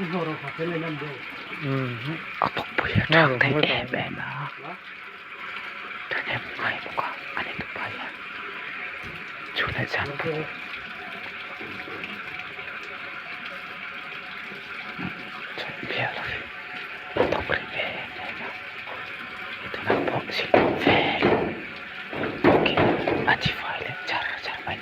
A kawngpui a tang thei em em a thahnem ngai bawk a a ni tupa hian chhun leh zan pawh chawlh miah lovin a thawk rim em em a tunah pawh silpawh vel bawkin a chi fai leh char char mai a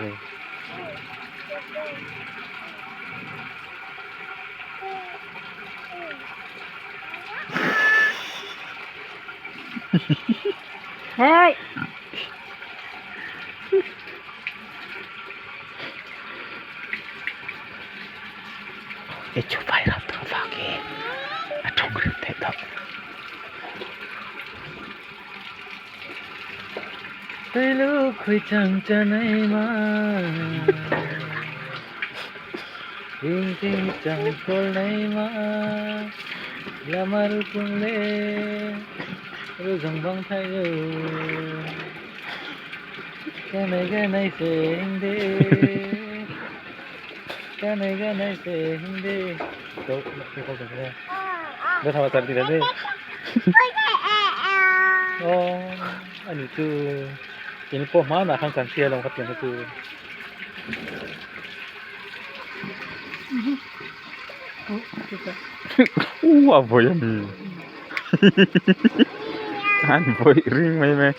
ni. Hey! I chu vai ram tur vang hi a tawng rim theih loh. U a vawi a ni an vawi ring mai mai.